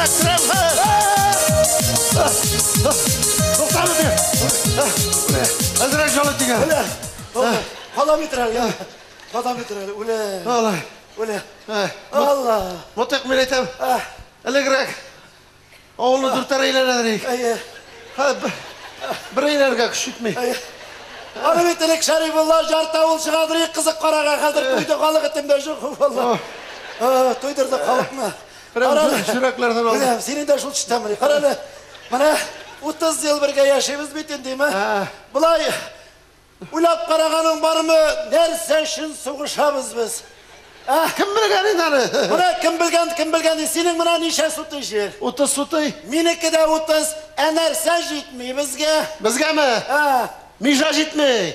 Эләктерәм. Туктале ди. Әзрәк җылы тигән. Үлә. Калам итер әле. Калам итер әле. Үлә. Алай. Үлә. Алла. Мотык мин әйтәм. Элегрәк авылны дүртәр әйләнәдер идек. Әйе. Бер әйләнергә көч җитми. Аны бит элек Шәрифулла жарты авыл чыгадыр идек кызык карарга, хәзер туйды халык итемдә юк, валла. Туйдырды халыкны. Йөрәкләрдән алды. Беләм, синең дә шул төштәмени. Кара әле, менә 30 ел бергә яшибез бит инде, димме? Болай уйлап караганың бармы, нәрсә өчен сугышабыз без? Кем белгән инде аны? Менә кем белгән, кем белгән, синең менә ничә сутый җир? 30 сутый. Минеке дә 30, ә нәрсә җитми безгә? Безгәме? Мижа җитми.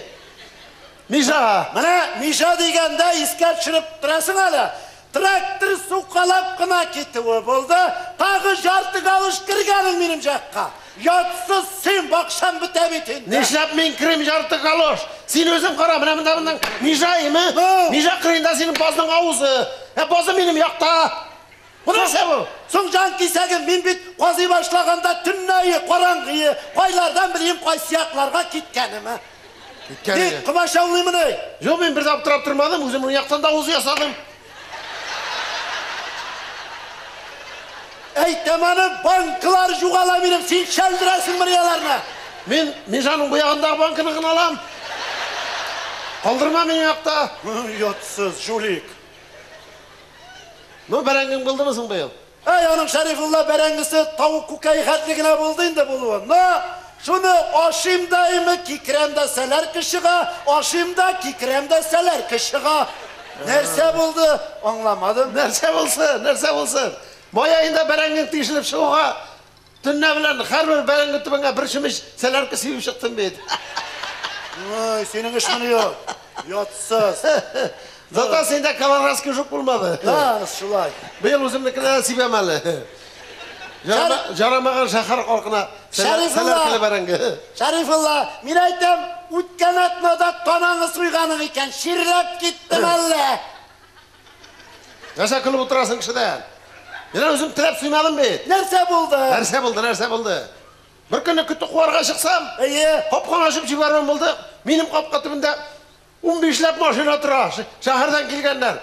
Мижа. Менә мижа дигәндә искә төшереп торасың әле. Трактор сукалап кына китүе булды, тагы жарты галыш кергәнең минем якка. Ятсыз син бакчам бетә бит инде. Нишләп мин керим жарты галош? Син үзең кара, менә монда моннан мижа име? Мижа кырыенда синең базның авызы. Ә базы минем якта. Бу нәрсә бу? Соң җан кисәгем, мин бит казый башлаганда төннәе, караңгые, кайлардан белим кайсы якларга киткәнеме? Киткәне. Ник комачаулыймыни? Юк, мин бер дә аптырап тормадым, үзем уң яктан да авыз ясадым. Әйтәм аны, банкалар югала минем, син шәлдерәсең менә аларны. Мин Межаның бу ягындагы банканы гына алам. Калдырма минем якта. Ятсыз, жулик. Ну, бәрәңгең булдымы соң быел? Әй, аның Шәрифулла бәрәңгесе тавык күкәй хәтле генә булды инде булуы. На, шуны ашыйм да име, кикерәм дә сәләрке чыга, ашыйм да, кикерәм дә сәләрке чыга. Нәрсә булды? Аңламадым. Нәрсә булсын, нәрсә булсын? Май аенда бәрәңгең тишелеп чыгуга, төнлә белән һәрбер бәрәңге төбеңә бер чүмеч сәләрке сибеп чыктым бит. Ой, синең эшмени юк. Ятсыз. Зато синдә колорадский жук булмады. Да, шулай. Быел үземнекенә сибәм әле. Жарамаган шәһәр халкына сәләркеле бәрәңге. Шәрифулла, мин әйтәм, үткән атнада танаңы суйганың икән, чирләп киттем әллә. Нәрсә көлеп утырасың кешедән? Мин үзем теләп суймадым бит. Нәрсә булды? Нәрсә булды, нәрсә булды? Бер көнне көтү куарга чыксам, әйе, капканы ачып җибәрүем булды. Минем капка төбендә 15ләп машина тора, шәһәрдән килгәннәр.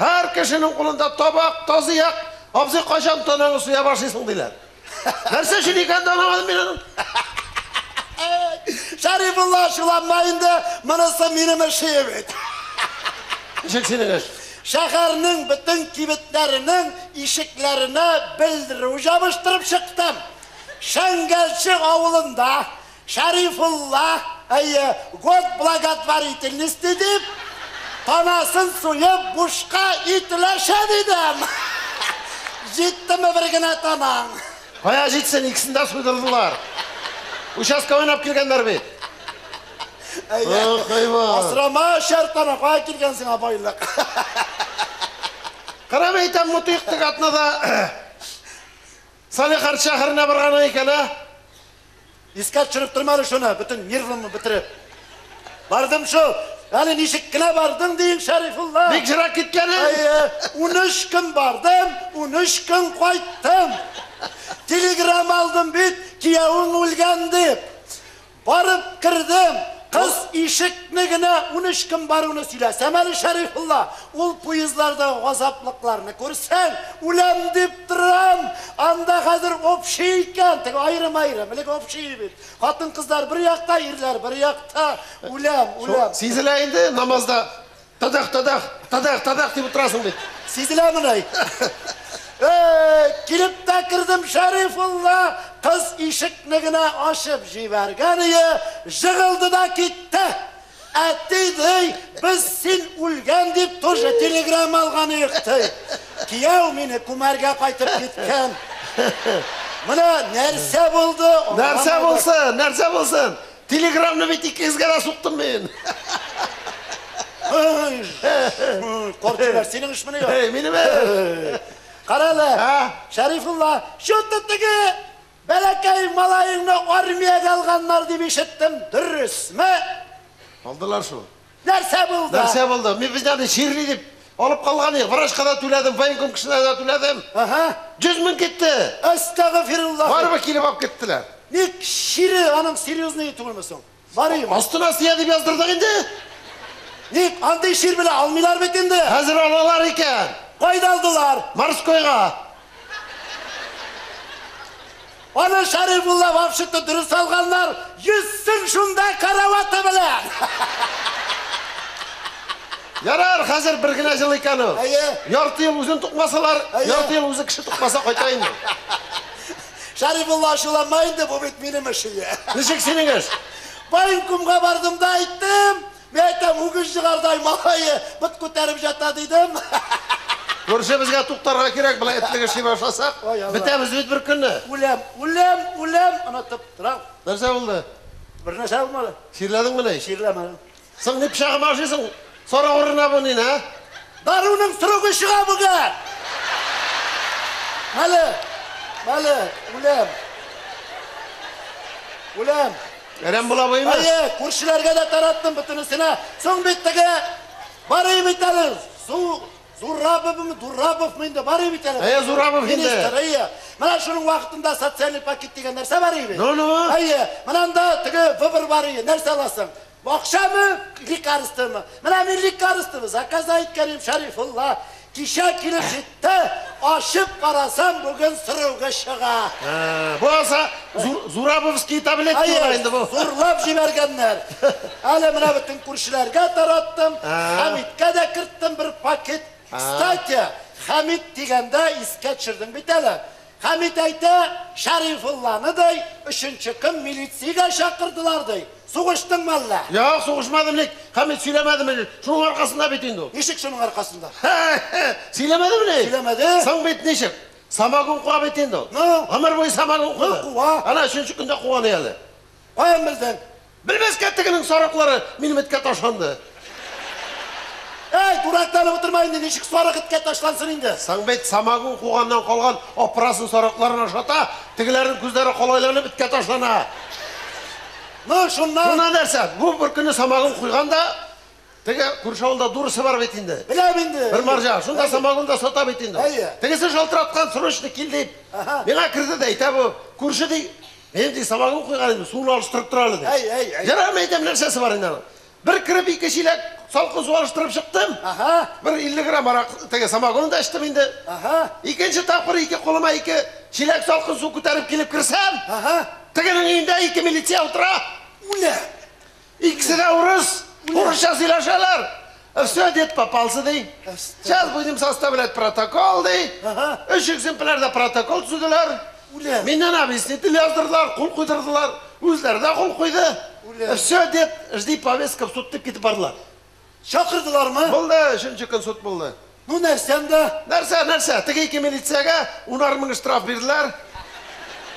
Һәр кешенең кулында табак, тазыяк. Абзый, кайчан танаңны суя башлыйсың диләр. Нәрсә өчен икәнен аңламадым мин аның. Шәрифулла, шуланма инде, монысы минем эшем бит. Ничек синең эш? Шәһәрнең бөтен кибетләренең ишекләренә белдерү җабыштырып чыктым. Шәңгәлче авылында Шәрифулла, әйе, год благотворительности дип, танасын суеп бушка ит өләшә дидем. Җиттеме бер генә танаң? Кая җитсен, икесен дә суйдырдылар. Участка уйнап килгәннәр бит. Асрама шәр тана, кая килгән сиңа байлык? Карам әйтәм, Мутыйк теге атнада Салехард шәһәренә барган икән, ә? Искә төшереп торма әле шуны, бөтен нервымны бетереп. Бардым шул. Әле ничек кенә бардың диң, Шәрифулла. Бик ерак киткәнең. Әйе, 13 көн бардым, 13 көн кайттым. Телеграм алдым бит, киявең үлгән дип. Барып кердем, кыз ишекне генә 13 көн баруны сөйләсәм әле, Шәрифулла, ул поездларда газаплыкларны күрсәң, үләм дип торам. Анда хәзер общий икән, теге аерым-аерым, элек общий бит. Хатын-кызлар бер якта, ирләр бер якта. Үләм, үләм. Сизелә инде намазда. Тадах, тадах, тадах, тадах дип утырасың бит. Сизеләмени? Килеп тә кердем, Шәрифулла, кыз ишекне генә ачып җибәргән ие, жыгылды да китте. Әти ди, без син үлгән дип тоже телеграмма алган идек ди. Кияү мине күмәргә кайтып киткән. Менә нәрсә булды? Нәрсә булсын, нәрсә булсын? Телеграмны бит икегезгә дә суктым мин. Корчылар, синең эшмени юк? Эй, минем эш. Кара әле, Шәрифулла, шуты теге бәләкәй малаеңны армиягә алганнар дип ишеттем, дөресме? Алдылар шул. Нәрсә булды? Нәрсә булды? Мин бездә аны чирли дип Алып калган идек. Врачка да түләдем, военком кешесенә дә түләдем. Ага. 100 мең китте. Әстәгъфируллаһ. Барыбер килеп алып киттеләр. Ник чире аның серьезный түгелме соң? Барыйм. Астына сия дип яздырдык инде. Ник андый чир белән алмыйлар бит инде. Хәзер алалар икән. Кайда алдылар? Морскойга. Аны Шәрифулла вообще-то дөрес алганнар. Йөзсен шунда караваты белән. Ярар, хәзер бер генә җыл икән ул. Әйе. Ярты ел үзен тукмасалар, Әйе. ярты ел үзе кеше тукмаса кайта инде. Шәрифулла ачуланма инде, бу бит минем эш. Ничек синең эш? Военкомга бардым да әйттем. Мин әйтәм, үгез чыгардай малае бот күтәреп ята дидем. Күрше безгә туктарга кирәк, болай этлек эшли башласак, Ой, Алла. бетәбез бит бер көнне. Үләм, үләм, үләм, онытып торам. Нәрсә булды? Бер нәрсә булмады. Чирләдеңме ни? Чирләмәдем. Соң ни пычагым ашыйсың? Сарык урынына бу нин, ә? Даруның срогы чыга бүген. Әле, әле, үләм. Үләм. Әрәм була бу инде. Әйе, күршеләргә дә тараттым бөтенесенә. Соң бит теге барыйм бит әле. Су Зурабовмы, Дурабовмы инде барыйм бит әле. Әйе, Зурабов инде. Министр, әйе. Менә шуның вакытында социальный пакет дигән нәрсә бар иде. Ну, ну. Әйе, менә анда теге выбор бар иде. Нәрсә аласың? Акчамы, лекарствомы? Менә мин лекарство заказ әйткәнем Шәрифулла. Кичә килеп җитте, ачып карасам, бүген срогы чыга. Бу алса Зурабовский таблетка була инде бу. Зурлап җибәргәннәр. Әле менә бөтен күршеләргә тараттым, Хәмиткә дә керттем бер пакет. Кстати, Хәмит дигәндә искә төшердең бит әле. Хәмит әйтә, Шәрифулланы ди, өченче көн милициягә чакырдылар ди. Сугыштыңмы әллә? Юк, сугышмадым ник. Хәмит сөйләмәдеме? Шуның аркасында бит инде ул. Ничек шуның аркасында? Сөйләмәдеме ни? Сөйләмәде. Соң бит ничек? Самогон куа бит инде ул. Ну? Гомер буе самогон куды. Ну, куа. Ана өченче көндә куган әле. Каян белдең? Белмәскә тегенең сарыклары минем эткә ташланды. Эй, дуракланып утырма инде, ничек сарык эткә ташлансын инде? Соң бит самогон куганнан калган апрасын сарыкларын ашата, тегеләрнең күзләре калайланып эткә ташлана. Ну, шуннан. Шуннан нәрсә? Бу бер көнне самогон куйган да, теге күрше авылда дурысы бар бит инде. Беләм инде. Бер марҗа, шунда Әйе. самогон да сата бит инде. Әйе. Тегесе шалтыраткан, срочно кил дип. Аһа. Миңа керде дә әйтә бу, күрше ди, мин ди самогон куйган идем, суны алыштырып тора әле ди. Әй, әй, әй. Ярар, мин әйтәм, нәрсәсе бар инде аның? Бер кереп ике чиләк салкын су алыштырып чыктым. Аһа. Бер 50 грамм арак теге самогонны да эчтем инде. Аһа. Икенче тапкыр ике кулыма ике чиләк салкын су күтәреп килеп керсәм, Аһа. тегенең өендә ике милиция утыра. Үлә. Икесе дә урыс. Урысча сөйләшәләр. Все, дед попался, ди. Сейчас будем составлять протокол, ди. Ага. Өч экземплярда протокол төзеделәр. Үлә. Миннән объяснитель яздырдылар, кул куйдырдылар. Үзләре дә кул куйды. Үлә. Все, дед, жди повестка в суд дип китеп бардылар. Чакырдылармы? Булды, өченче көн суд булды. Ну, нәрсәм дә? Нәрсә, нәрсә? Теге ике милициягә унар мең штраф бирделәр.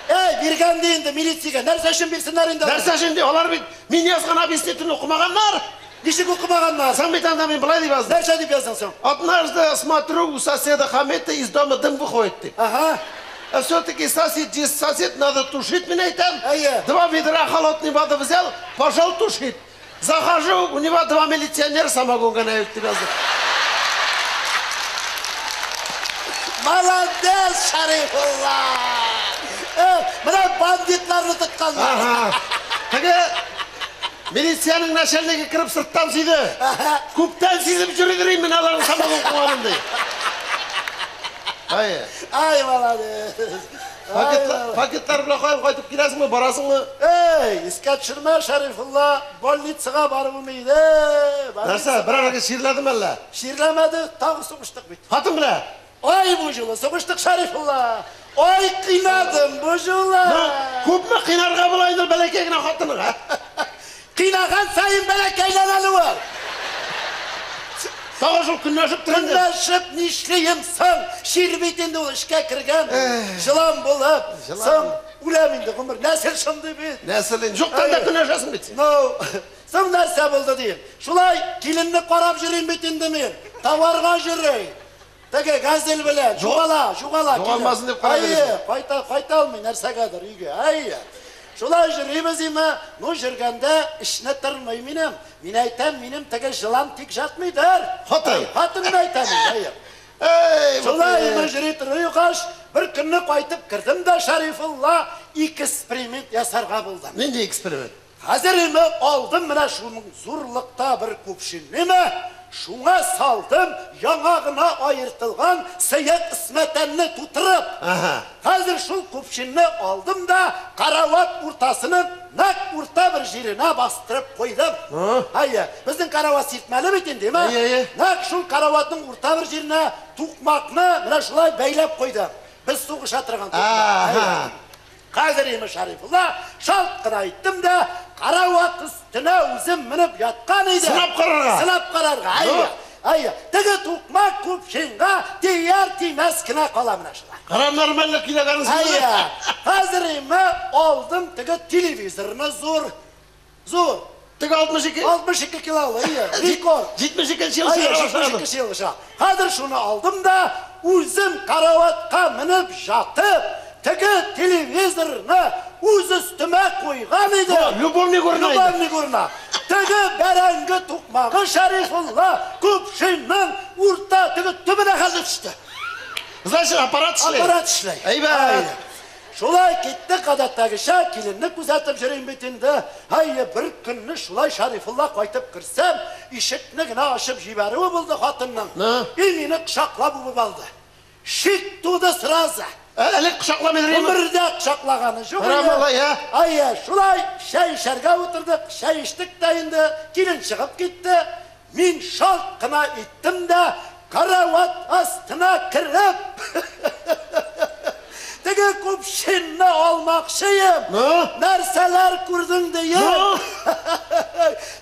Эй, биргән ди инде милициягә. Нәрсә өчен бирсеннәр инде? Нәрсә өчен ди? Алар бит мин язган объяснительне укымаганнар. Ничек укымаганнар? Соң бит анда мин болай дип яздым. Нәрсә дип яздың соң? Однажды смотрю, у соседа Хамита из дома дым выходит, дип. Ага. А все-таки сосед есть сосед, надо тушить, меня и там. Әйе. Два ведра холодной воды взял, пошел тушить. Захожу, у него два милиционера самогон гоняют тебя. Молодец, Шәрифулла! Менә бандитларны тотканнар. Ага. Теге милициянең начальнигы кереп сырттан сөйде. Күптән сизеп йөридер мин аларның самогон куганын ди. Әйе. Ай, молодец. Пакетлар, пакетлар белән каян кайтып киләсеңме, барасыңмы? Эй, искә төшермә, Шәрифулла, больницага баруым иде. Нәрсә, берәр чирләдеме әллә? Чирләмәде, тагы сугыштык бит. Хатын белән. Ай, бу юлы сугыштык, Шәрифулла. Ай, кыйнадым бу юлы. Күпме кыйнарга була инде бәләкәй генә хатыныңа? Кыйнаган саен бәләкәйләнә ул. Тагы шул көнләшеп тора инде. Көнләшеп нишлием соң? Чир бит инде ул эшкә кергән. Жылан булып. Соң үләм инде гомер. Нәсел шундый бит. Нәсел инде. Юктан да көнләшәсең бит син. Ну, соң нәрсә булды дим. Шулай киленне карап йөрим бит инде мин. Товарга йөрим. Теге газель белән югала, югала. Югалмасын дип карап Әйе, йөрисең. кайта, кайта алмый нәрсәгәдер өйгә. Әйе. Шулай йөрибез име, ну йөргәндә эшне тормый минем. Мин әйтәм, минем теге җылан тик жатмыйдыр. Хатын. Хатынны әйтәм, әйе. Эй, Шулай име йөри торгач, бер көнне кайтып кердем дә Шәрифулла эксперимент ясарга булдым. Нинди эксперимент? Хәзер име алдым менә шуның зурлыкта бер кувшинныме, шуңа салдым яңа гына аертылган сыек эсмәтәнне тутырып. Ага. Хәзер шул кувшинны алдым да карават уртасының нәкъ урта бер җиренә бастырып куйдым. Әйе, безнең карават сиртмәле бит инде, әйме? Әйе, әйе. Нәкъ шул караватның урта бер җиренә тукмакны менә шулай бәйләп куйдым. Без сугыша торган тукмак. Ага. Хәзер име Шәрифулла, шалт кына иттем дә, карават өстенә үзем менеп яткан идем. Сынап карарга. Сынап карарга, әйе. Әйе. Теге тукмак кувшинга тияр тимәс кенә кала менә шулай. Кара нормально киләгәнсең. Әйе. Хәзер име алдым теге телевизорны зур. Зур. Теге 62. 62 килолы, әйе. Рекорд. 72 ел Әйе, чыгара башлады. 72 ел чыга. Хәзер шуны алдым да, үзем караватка менеп жатып, теге телевизорны үз өстемә куйган идем. Любовник урына иде. Любовник урына. Теге бәрәңге тукмагы Шәрифулла кувшинның урта теге төбенә хәзер төште. Значит, аппарат эшли. Аппарат эшли. Әйбәт. Шулай китте гадәттәгечә, киленне күзәтеп йөрим бит инде. Әйе, бер көнне шулай Шәрифулла кайтып керсәм, ишекне генә ачып җибәрүе булды хатынның. На. И мине кочаклап үбеп алды. Шик туды сразу. Әле кочакламыйдыр инде. Гомердә кочаклаганы юк. Кара иде. малай, ә? Әйе, шулай чәй эчәргә утырдык, чәй эчтек тә инде, килен чыгып китте. Мин шалт кына иттем дә, карават астына кереп, теге кувшинны алмакчыем. Ну? Нәрсәләр күрдең дием. Ну?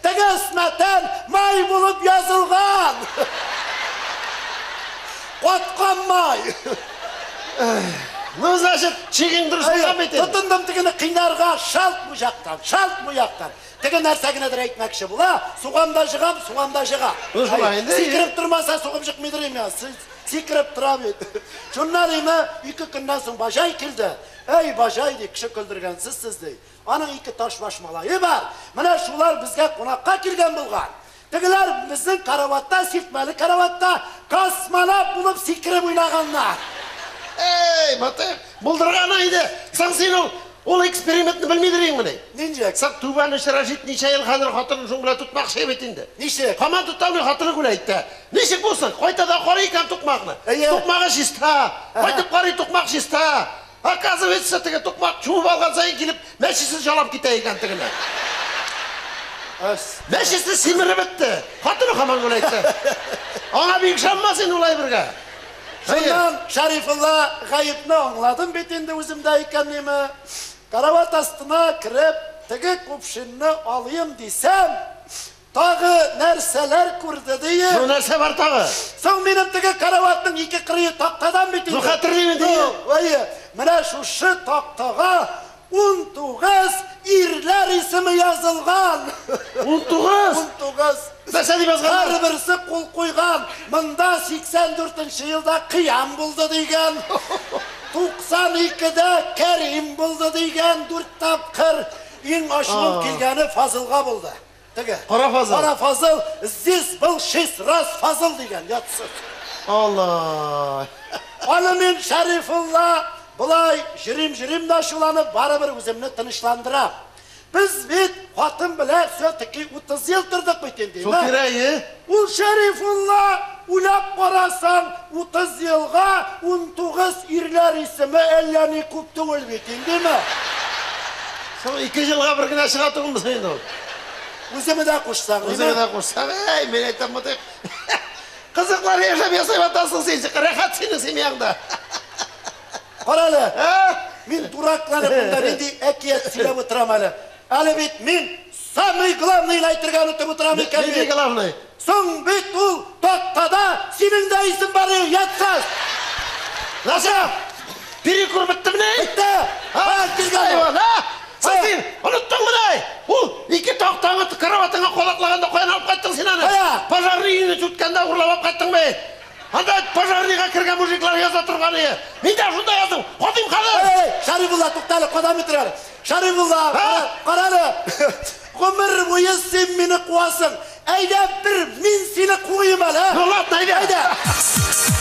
Теге эсмәтән май булып язылган. Каткан май. Ну, значит, чигең дөрес булган бит инде. Тотындым тегене кыйнарга, шалт бу жактан, шалт бу яктан. Теге нәрсә генәдер әйтмәкче була, сугам да жыгам, сугам да жыга. Ну, шулай инде. Сикереп тормаса сугып чыкмыйдыр инде. Сикереп тора бит. Шуннан име ике көннән соң бажай килде. Эй, бажай ди, кеше көлдергәнсез сез ди. Аның ике ташбаш малае бар. Менә шулар безгә кунакка килгән булган. Тегеләр безнең караватта, сиртмәле караватта космонавт булып сикереп уйнаганнар. Эй, Матык, булдырган иде. Соң син ул экспериментны белмидер инде. Нинди? Соң түбән Рәшит ничә ел хәзер хатынын шуның белән тотмакчы бит инде. Ничек? Һаман тота алмый, хатыны гүлә әйтте. Ничек булсын? Кайта да карый икән тукмакны. Әйе. Тукмагы чиста. Кайтып карый, тукмак чиста. Оказывается, теге тукмак чумып алган саен килеп, мәчесе жалап китә икән тегене. Мәчесе симереп бетте. Хатыны һаман гүлә әйтте. Аңа бик ышанма син улай бергә. Шуннан Шәрифулла гаепне аңладым бит инде үземдә икәнлеме. Карават астына кереп, теге кувшинны алыйм дисәм, тагы нәрсәләр күрде дием. Ну, нәрсә бар тагы? Соң минем теге караватның ике кырые тактадан бит инде. Ну, хәтерлимен инде. Ну, әйе, менә шушы тактага 19 ирләр исеме язылган. 19? 19. Нәрсә дип язганнар? Һәрберсе кул куйган. Монда 84 елда Кыям булды дигән. 92-дә Кәрим булды дигән 4 тапкыр. Иң ачуым килгәне Фазылга булды. Теге. Кара Фазыл. Кара Фазыл, здесь был 6 раз Фазыл дигән, ятсыз. Алла. Аны мин Шәрифулла булай йөрим-йөрим дә шуланып барыбер үземне тынычландырам. Без бит хатын белән все-таки 30 ел тордык бит инде. Шул тирә, Ул Шәрифулла уйлап карасаң 30 елга 19 ирләр исеме әллә ни күп түгел бит индеме? Соң 2 елга бер генә чыга түгелме инде ул? Үземе дә кушсаң, Үземе дә кушсаң, эй, мин әйтәм, бу дип. Кызыклар яшәп ясап ятасың син, рәхәт синең семьяңда. Кара әле, мин дуракланып монда нинди әкият сөйләп утырам әле. Әле бит мин самый главный әйтергә онытып утырам икән Нинди бит. главный? Соң бит ул тактада синең дә исем бар, ятсыз. Нәрсә? Перекур беттеме? Бетте. Ha, килгән. Айван, ha? Син оныттыңмы? Ул ике тактаңы караватыңа кадаклаганда каян алып кайттың син аны? Кая? Пожарный өенә үткәндә урлап алып кайттың бит. Анда пожарныйга кергән мужиклар яза торган ие. Мин дә шунда яздым. Катыйм хәзер. Эй, Шәрифулла, туктале, кадам итер әле. Шәрифулла, кара әле. Гомер буе син мине куасың. Әйдә бер мин сине куыйм әле. Ну ладно, әйдә. Әйдә.